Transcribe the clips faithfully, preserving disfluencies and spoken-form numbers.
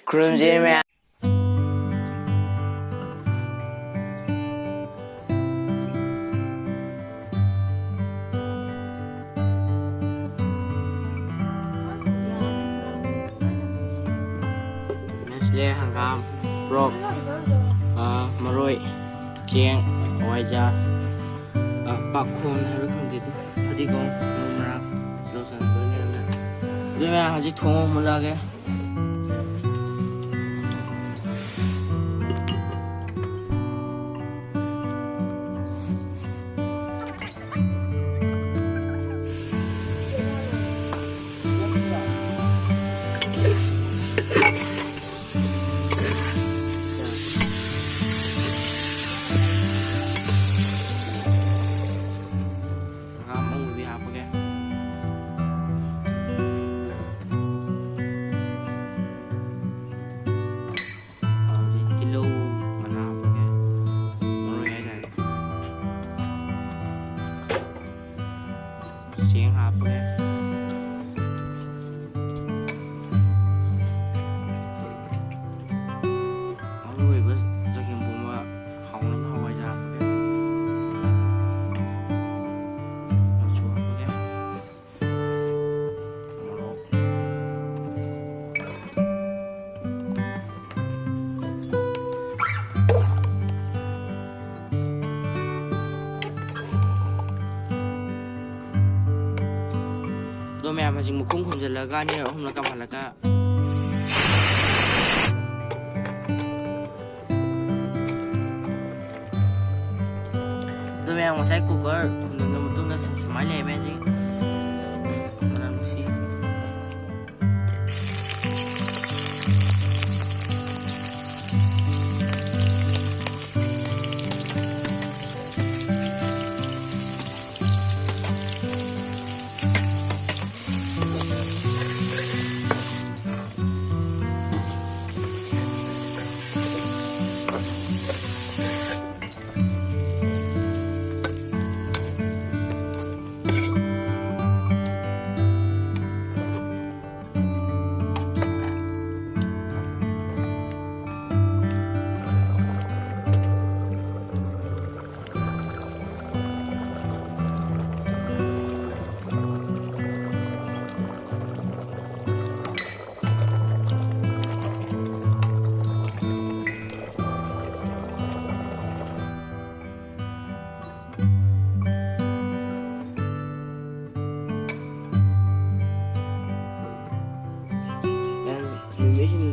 ꯈꯨꯔꯨꯝꯖꯔꯤ ꯃꯌꯥꯝ꯫ ꯃꯌꯥꯝꯁꯤꯗ ꯍꯪꯒꯥꯝ, ꯄꯣꯔꯣꯛ, ꯑ, ꯃꯔꯣꯏ, ꯆꯦꯡ, ꯍꯋꯥꯏꯖꯥꯔ, ꯑ, ꯄꯥꯈꯣꯟ ꯍꯥꯏꯕ꯭ꯔꯥ ꯈꯪꯗꯦ ꯑꯗꯨ, ꯐꯗꯤꯒꯣꯝ, ꯃꯔꯨ ꯃꯔꯥꯡ, ꯇꯤꯜꯍꯧ ꯆꯅꯝ ꯂꯣꯏꯅ ꯂꯩꯔꯝꯃꯦ꯫ ꯑꯗꯨ ꯃꯌꯥꯝ ꯍꯧꯖꯤꯛ ꯊꯣꯡ ꯍꯧꯔꯝꯃꯨ ꯂꯥꯛꯑꯒꯦ꯫ ꯍꯪꯒꯥꯝ ꯑꯉꯧꯕꯗꯤ ꯍꯥꯞꯄꯒꯦ꯫ ꯍꯧꯖꯤꯛ ꯇꯤꯜꯍꯧ ꯃꯅꯥ ꯍꯥꯞꯄꯒꯦ꯫ ꯃꯔꯣꯏ ꯍꯥꯏꯇꯥꯔꯦ꯫ ꯆꯦꯡ ꯍꯥꯞꯄꯒꯦ꯫ ꯃꯔꯨ ꯑꯣꯏꯕ ꯆꯒꯦꯝ ꯄꯣꯝꯕ ꯍꯥꯎꯅꯕ ꯍꯋꯥꯏꯖꯥꯔ ꯍꯥꯞꯄꯒꯦ꯫ ꯃꯆꯨ ꯍꯥꯞꯄꯒꯦ꯫ ꯃꯣꯔꯣꯛ꯫ ꯑꯗꯣ ꯃꯌꯥꯝ ꯍꯧꯖꯤꯛ ꯃꯈꯨꯝ ꯈꯨꯝꯖꯤꯜꯂꯒ ꯑꯅꯤꯔꯛ ꯑꯍꯨꯝꯂꯛ ꯀꯥꯝꯍꯜꯂꯒ ꯑꯗꯨ ꯃꯌꯥꯝ ꯉꯁꯥꯏ ꯀꯨꯀꯔ ꯈꯨꯝꯖꯤꯜꯂ ꯃꯇꯨꯡꯗ ꯁꯨ-, ꯁꯨꯃꯥꯏꯅ ꯂꯩꯔꯝꯃꯦ ꯍꯧꯖꯤꯛ꯫ ꯃꯅꯝ ꯅꯨꯡꯁꯤ꯫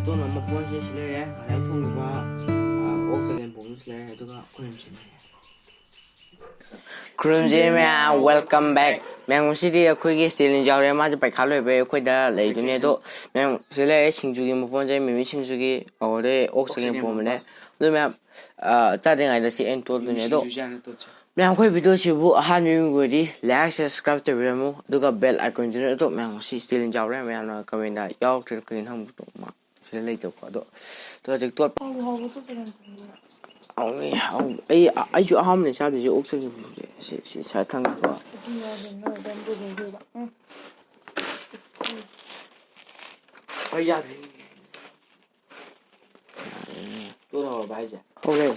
ꯇꯣꯟꯅ ꯃꯄꯣꯟꯁꯦ ꯁꯤ ꯂꯩꯔꯦ, ꯉꯁꯥꯏ ꯊꯣꯡꯉꯤꯕ, ꯑ, ꯑꯣꯛ ꯆꯒꯦꯝ ꯄꯣꯝꯕꯁꯨ ꯂꯩꯔꯦ, ꯑꯗꯨꯒ ꯑꯩꯈꯣꯏ ꯃꯌꯥꯝ ꯁꯤ ꯂꯩꯔꯦ꯫ ꯈꯨꯔꯨꯝꯖꯔꯤ ꯃꯌꯥꯝ, welcome back꯫ ꯃꯌꯥꯝ, ꯉꯁꯤꯗꯤ ꯑꯩꯈꯣꯏꯒꯤ ꯁ꯭ꯇꯦꯂꯤꯟ ꯌꯥꯎꯔꯦ, ꯃꯥꯁꯦ ꯄꯩꯈꯥ ꯂꯣꯏꯕꯩ ꯑꯩꯈꯣꯏꯗ ꯂꯩꯗꯣꯏꯅꯦ꯫ ꯑꯗꯣ ꯃꯌꯥꯝ, ꯁꯤꯗ ꯂꯩꯔꯦ ꯁꯤꯡꯖꯨꯒꯤ ꯃꯄꯣꯟꯁꯦ, ꯃꯤꯃꯤ ꯁꯤꯡꯖꯨꯒꯤ, ꯑꯣ, ꯑꯗꯩ ꯑꯣꯛ ꯆꯒꯦꯝ ꯄꯣꯝꯕꯅꯦ꯫ ꯑꯗꯨ ꯃꯌꯥꯝ, ꯑ, ꯆꯥꯗ꯭ꯔꯤꯉꯩꯗ ꯁꯤ ꯑꯩꯅ ꯇꯣꯠꯇꯣꯏꯅꯦ꯫ ꯑꯗꯣ ꯃꯌꯥꯝ, ꯑꯩꯈꯣꯏ ꯚꯤꯗꯤꯑꯣꯁꯤꯕꯨ ꯑꯍꯥꯟꯕ ꯌꯦꯡꯕ ꯑꯣꯏꯔꯗꯤ like, subscribe ꯇꯧꯕꯤꯔꯝꯃꯨ, ꯑꯗꯨꯒ bell icon ꯗꯨꯅ꯫ ꯑꯗꯣ ꯃꯌꯥꯝ, ꯉꯁꯤ ꯁ꯭ꯇꯦꯂꯤꯟ ꯌꯥꯎꯔꯦ꯫ ꯃꯌꯥꯝꯅ comment ꯌꯥꯎꯔꯛꯇ꯭ꯔꯦ ꯀꯩꯅꯣ ꯍꯪꯕꯗꯣ ꯃꯥ ꯁꯤꯗ ꯂꯩꯇꯕꯀꯣ꯫ ꯑꯗꯣ, ꯑꯗꯣ ꯍꯧꯖꯤꯛ ꯇꯣꯠ-, ꯍꯥꯎꯕ ꯍꯥꯎꯕ ꯇꯣꯠꯄ ꯌꯥꯝ ꯐꯪꯉꯦ꯫ ꯍꯥꯎꯅꯤ, ꯍꯥꯎꯅꯤ꯫ ꯑꯩ, ꯑꯩꯁꯨ ꯑꯍꯥꯟꯕꯅꯦ ꯆꯥꯗꯣꯏꯁꯦ ꯑꯣꯛ ꯆꯒꯦꯝ ꯄꯣꯝꯕꯁꯦ꯫ ꯁꯤ, ꯁꯤ ꯁꯥꯏ ꯊꯝꯒꯦꯀꯣ꯫ ꯑꯗꯨ ꯌꯥꯎꯗꯅ ꯑꯗꯨꯝ ꯄꯨꯊꯣꯛꯇꯣꯏꯕ꯫ ꯎꯝ꯫ ꯑꯩ ꯌꯥꯗ꯭ꯔꯦ꯫ ꯇꯣꯠ ꯍꯧꯔꯕ ꯍꯥꯏꯁꯦ? ꯍꯧꯔꯦ꯫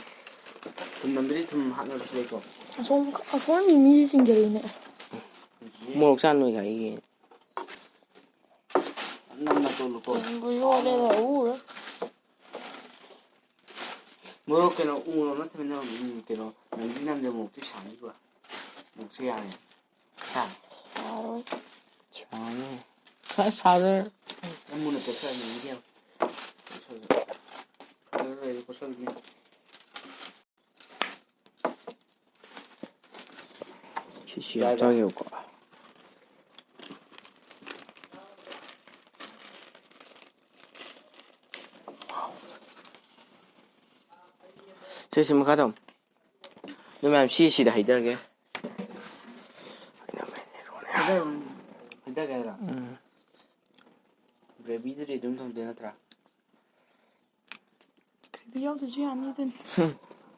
ꯊꯨꯝ ꯅꯝꯗ꯭ꯔꯗꯤ ꯊꯨꯝ ꯍꯥꯞꯅꯕꯁꯨ ꯂꯩꯀꯣ꯫ ꯑꯁꯣꯝ, ꯑꯁꯣꯝ ꯃꯤꯃꯤꯁꯤ ꯆꯤꯡꯖꯜꯂꯛꯏꯅꯦ꯫ ꯃꯣꯔꯣꯛ ꯆꯥ ꯅꯣꯏꯒꯥꯏꯒꯤ꯫ ꯅꯝꯅ ꯇꯣꯠꯂꯨꯀꯣ꯫ ꯊꯨꯝꯕꯨ ꯌꯣꯠꯂꯦꯗ, ꯎꯔꯦ꯫ ꯃꯣꯔꯣꯛ ꯀꯩꯅꯣ, ꯎ ꯃꯣꯔꯣꯛ ꯅꯠꯇꯕꯅꯤꯅ, ꯎꯝ, ꯀꯩꯅꯣ, ꯅꯝꯗꯤ ꯅꯝꯗꯦ, ꯃꯣꯔꯣꯛꯇꯤ ꯁꯥꯅꯤꯕ꯫ ꯃꯣꯔꯣꯛꯁꯦ ꯌꯥꯔꯦ꯫ ꯍꯥ? ꯌꯥꯔꯣꯏ꯫ ꯁꯥꯅꯤ꯫ ꯈꯔ ꯁꯥꯗ-, ꯌꯥꯝ ꯃꯨꯟꯅ ꯇꯣꯠꯊꯣꯛꯑꯅꯤ, ꯃꯤꯗꯤ ꯌꯥꯝ ꯀꯣꯠꯁꯜꯂꯨ꯫ ꯀꯣꯠꯁꯜꯂꯨꯅꯦ꯫ ꯁꯤ, ꯁꯤ ꯌꯥꯏꯗ꯫ ꯍꯥꯞꯆꯒꯦꯕꯀꯣ꯫ ꯁꯤ, ꯁꯤ ꯃꯈꯥ ꯇꯝ꯫ ꯑꯗꯨ ꯃꯌꯥꯝ ꯁꯤ ꯁꯤꯗ ꯍꯩꯊꯔꯒꯦ꯫ ꯍꯩꯊꯔꯒꯦ ꯍꯥꯏꯔꯣ? ꯎꯝ꯫ Gravy ꯗꯨꯗꯤ ꯑꯗꯨꯝ ꯊꯝꯗꯣꯏ ꯅꯠꯇ꯭ꯔꯥ? Gravy ꯌꯥꯎꯗ꯭ꯔꯁꯨ ꯌꯥꯅꯤ ꯑꯗꯨꯅꯤ꯫ ꯍꯨꯝ꯫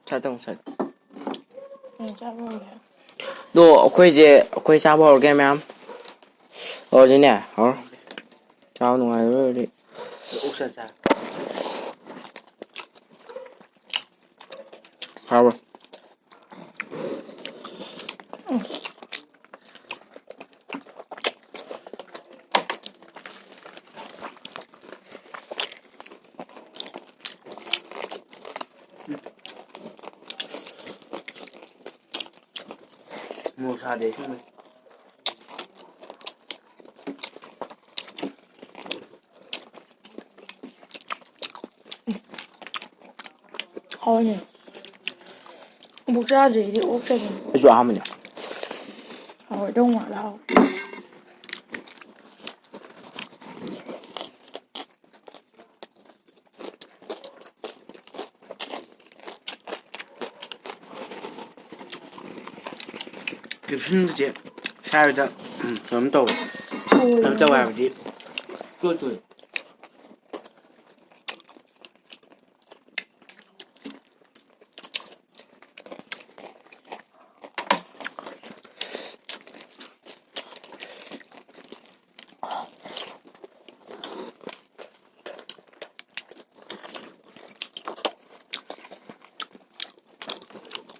ꯁꯥꯏꯠ ꯇꯧ, ꯁꯥꯏꯠ꯫ ꯑꯩ ꯆꯥꯕ ꯍꯧꯔꯒꯦ꯫ ꯑꯗꯣ ꯑꯩꯈꯣꯏꯁꯦ, ꯑꯩꯈꯣꯏ ꯆꯥꯕ ꯍꯧꯔꯒꯦ ꯃꯌꯥꯝ꯫ ꯍꯧꯔꯁꯤꯅꯦ, ꯍꯧꯔꯣ꯫ ꯆꯥꯕ ꯅꯨꯡꯉꯥꯏꯔꯣꯏ ꯍꯧꯖꯤꯛ꯫ ꯑꯣꯛꯁꯥ ꯆꯥ꯫ ꯍꯥꯎꯕ꯭ꯔꯣ? ꯃꯣꯔꯣꯛ ꯁꯥꯗꯦ ꯑꯁꯦꯡꯕꯩ꯫ ꯍꯥꯎꯅꯦ꯫ ꯑꯃꯨꯛ ꯆꯥꯗ꯭ꯔꯤꯗꯤ ꯑꯣꯛꯇꯕꯅꯤ꯫ ꯑꯩꯁꯨ ꯑꯍꯥꯟꯕꯅꯦ꯫ ꯍꯥꯎꯔꯗꯧ ꯃꯥꯜꯂꯦ, ꯍꯥꯎ꯫ ꯀꯦꯞꯁꯤꯟꯕꯁꯦ ꯁꯥꯏꯕꯗ, ꯎꯝ, ꯀꯩꯅꯣꯝ ꯇꯧꯋꯦ꯫ ꯇꯧꯋꯦ꯫ ꯀꯩꯅꯣꯝ ꯇꯧꯋꯦ ꯍꯥꯏꯕꯗꯤ ꯇꯣꯏ ꯇꯣꯏ꯫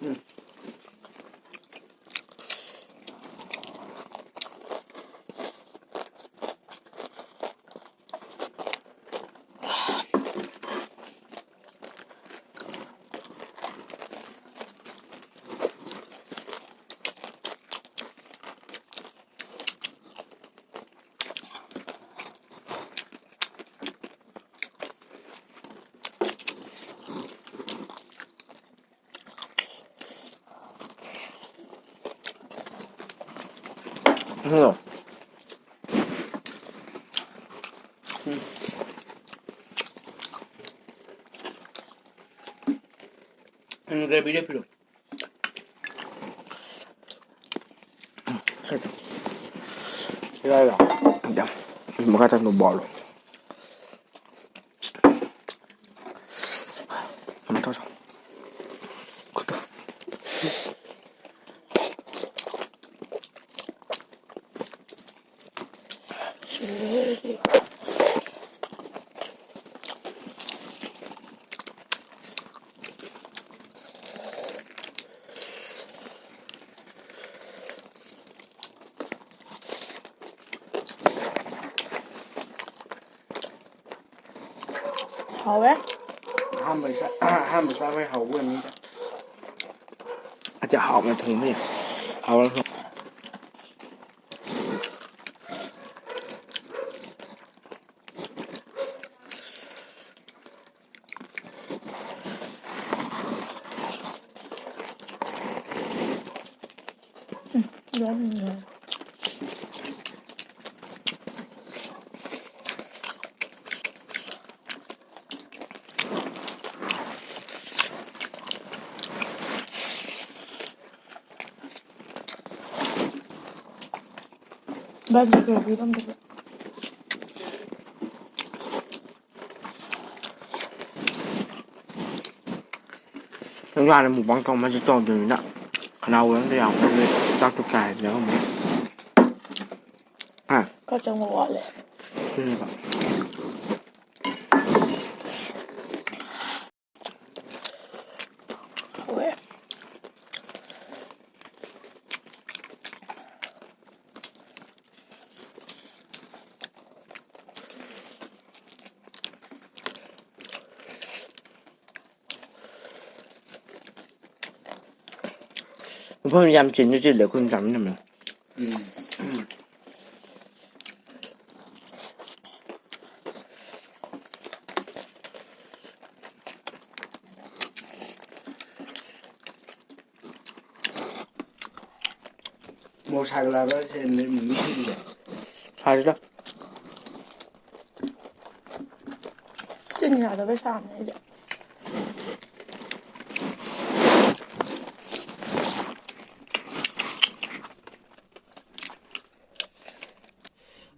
ꯎꯝ꯫ ꯎꯝ, gravy ꯂꯦꯞꯄꯤꯔꯣ? ꯌꯥꯏꯔꯣ? ꯌꯥꯝ꯫ ꯃꯈꯥ ꯇꯥꯅ ꯕꯣꯜ꯫ ꯀꯩꯅꯣ ꯇꯧꯔꯣ꯫ ꯈꯨꯠꯇꯣ꯫ ꯍꯥꯎꯋꯦ꯫ ꯑꯍꯥꯟꯕ ꯆꯥ-, ꯑꯍꯥꯟꯕ ꯆꯥꯕꯩ ꯍꯥꯎꯕ ꯑꯣꯏꯔꯝꯅꯤꯗ꯫ ꯑꯗꯤ ꯍꯥꯎꯅ ꯊꯣꯡꯕꯅꯤ꯫ ꯍꯥꯎꯅ ꯊꯣꯡ-, ꯌꯥꯝꯅ ꯕꯟꯁ ꯀꯔꯐ꯭ꯌꯨꯗꯣ ꯑꯝꯇ ꯄꯤꯔꯛꯑꯣ꯫ ꯅꯪꯁꯨ ꯍꯥꯟꯅ ꯃꯨꯛꯕꯥꯡ ꯇꯧ, ꯃꯁꯤ ꯇꯧꯗꯕꯅꯤꯅ ꯈꯅꯥꯎ ꯑꯝꯇ ꯌꯥꯝ ꯀꯟꯅ ꯆꯥꯛꯇꯣ ꯀꯥꯏꯕꯅꯦ ꯑꯃꯨꯛ꯫ ꯍꯥ? ꯈꯔ ꯆꯪꯕ ꯋꯥꯠꯂꯦ꯫ ꯑꯗꯨꯅꯦꯕ꯫ ꯍꯥꯎꯋꯦ꯫ ꯃꯐꯝ ꯌꯥꯝ ꯆꯤꯟꯁꯨ ꯆꯤꯜꯂꯦ ꯑꯩꯈꯣꯏꯅ ꯆꯥꯃꯤꯟꯅꯕꯗꯣ꯫ ꯎꯝ꯫ ꯃꯣꯔꯣꯛ ꯁꯥꯒꯠꯂꯛꯑꯕ꯭ꯔꯥ ꯁꯦ ꯅꯨꯃꯤꯠ ꯅꯤꯅꯤ ꯍꯨꯝꯅꯤꯗ? ꯁꯥꯔꯤꯗ꯫ ꯆꯤꯟ ꯌꯥꯗꯕꯩ ꯁꯥꯕꯅꯦ ꯑꯩꯗꯤ꯫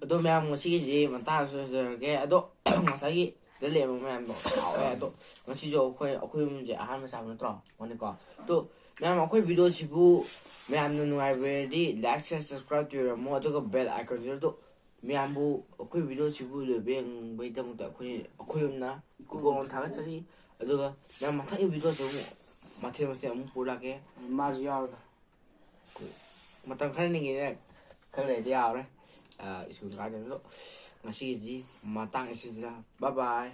ꯑꯗꯣ ꯃꯌꯥꯝ, ꯉꯁꯤꯒꯤꯁꯤ ꯃꯇꯥꯡ ꯑꯁꯤꯗ ꯂꯣꯏꯁꯤꯜꯂꯒꯦ꯫ ꯑꯗꯣ ꯉꯁꯥꯏꯒꯤ ꯁꯤꯗ ꯂꯩꯔꯝꯕ ꯃꯌꯥꯝꯗꯣ ꯍꯥꯎꯋꯦ꯫ ꯑꯗꯣ ꯉꯁꯤꯁꯨ ꯑꯩꯈꯣꯏ, ꯑꯩꯈꯣꯏ ꯑꯍꯨꯝꯁꯦ ꯑꯍꯥꯟꯕ ꯆꯥꯕ ꯅꯠꯇ꯭ꯔꯣ? ꯃꯥꯅꯤꯀꯣ꯫ ꯑꯗꯣ ꯃꯌꯥꯝ, ꯑꯩꯈꯣꯏ video ꯁꯤꯕꯨ ꯃꯌꯥꯝꯅ ꯅꯨꯡꯉꯥꯏꯕꯤꯔꯗꯤ like, share, subscribe ꯇꯧꯕꯤꯔꯝꯃꯣ꯫ ꯑꯗꯨꯒ bell icon ꯁꯤꯁꯨ꯫ ꯑꯗꯣ ꯃꯌꯥꯝꯕꯨ ꯑꯩꯈꯣꯏ video ꯁꯤꯕꯨ ꯂꯣꯏꯕ ꯌꯦꯡꯕꯒꯤꯗꯃꯛꯇ ꯑꯩꯈꯣꯏ, ꯑꯩꯈꯣꯏ ꯑꯍꯨꯝꯅ ꯏꯀꯣꯛ ꯑꯃ ꯊꯥꯒꯠꯆꯔꯤ꯫ ꯑꯗꯨꯒ ꯃꯌꯥꯝ, ꯃꯊꯪꯒꯤ video ꯁꯤ ꯑꯃꯨꯛ ꯃꯊꯦꯜ ꯃꯊꯦꯜ ꯑꯃꯨꯛ ꯄꯨꯔꯛꯑꯒꯦ꯫ ꯃꯥꯁꯨ ꯌꯥꯎꯔꯒ꯫ ꯃꯇꯝ ꯈꯔ ꯅꯤꯡꯉꯤꯅꯦ, ꯈꯔ ꯂꯩꯔꯗꯤ ꯌꯥꯔꯔꯣꯏ꯫ ꯑ, ꯁ꯭ꯀꯨꯜ ꯀꯥꯏꯗꯕꯗꯣ꯫ ꯉꯁꯤꯒꯤꯗꯤ ꯃꯇꯥꯡ ꯑꯁꯤꯗ bye bye꯫